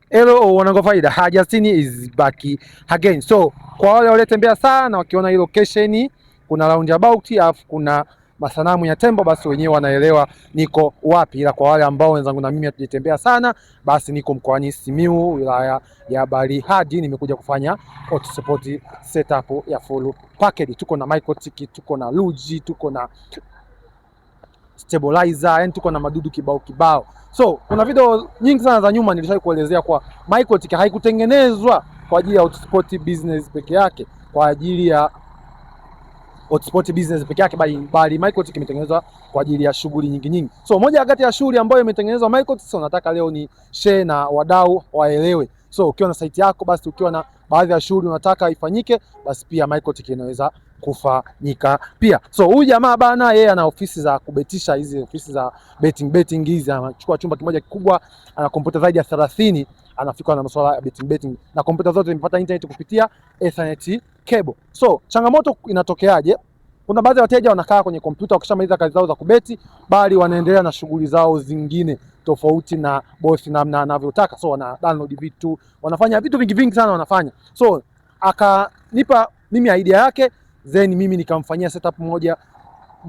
Hello wanangu faida, Justin is back again. So kwa wale waliotembea sana wakiona hii location kuna roundabout alafu kuna masanamu ya tembo, basi wenyewe wanaelewa niko wapi, ila kwa wale ambao wenzangu na mimi hatujatembea sana, basi niko mkoani Simiyu wilaya ya Bariadi, nimekuja kufanya hotspot setup ya full package. Tuko na Mikrotik, tuko na Ruijie, tuko na stabilizer, yani tuko na madudu kibao kibao. So kuna video nyingi sana za nyuma nilishawahi kuelezea kwa Mikrotik haikutengenezwa kwa ajili ya hotspot business peke yake, kwa ajili ya hotspot business peke yake, bali Mikrotik imetengenezwa kwa ajili ya shughuli nyingi nyingi. So moja kati ya shughuli ambayo imetengenezwa Mikrotik, so nataka leo ni share na wadau waelewe. So ukiwa na site yako, basi ukiwa na baadhi ya shughuli unataka ifanyike, basi pia Mikrotik inaweza kufanyika pia. So huyu jamaa bana, yeye ana ofisi za kubetisha, hizi ofisi za betting hizi, anachukua chumba kimoja kikubwa, ana kompyuta zaidi ya 30, anafika na masuala ya betting na kompyuta zote zimepata internet kupitia Ethernet cable. So changamoto inatokeaje? Kuna baadhi ya wateja wanakaa kwenye kompyuta wakishamaliza kazi zao za kubeti, bali wanaendelea na shughuli zao zingine tofauti na bosi namna anavyotaka. So wana download vitu, wanafanya vitu vingi vingi sana wanafanya. So akanipa mimi idea yake, then mimi nikamfanyia setup moja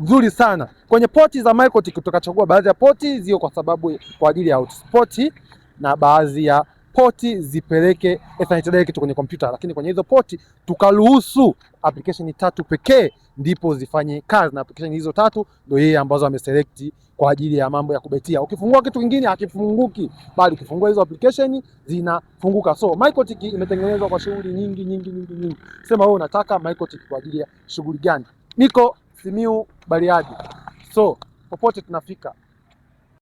nzuri sana. Kwenye poti za Mikrotik tukachagua baadhi ya poti zio kwa sababu kwa ajili ya hotspot na baadhi ya poti zipeleke Ethernet direct kwenye kompyuta, lakini kwenye hizo poti tukaruhusu application tatu pekee ndipo zifanye kazi, na application hizo tatu ndio yeye ambazo ameselect kwa ajili ya mambo ya kubetia. Ukifungua kitu kingine hakifunguki, bali ukifungua hizo application zinafunguka. So Mikrotik imetengenezwa kwa shughuli nyingi nyingi nyingi nyingi. Sema wewe unataka Mikrotik kwa ajili ya shughuli gani? Niko Simiyu Bariadi, so popote tunafika.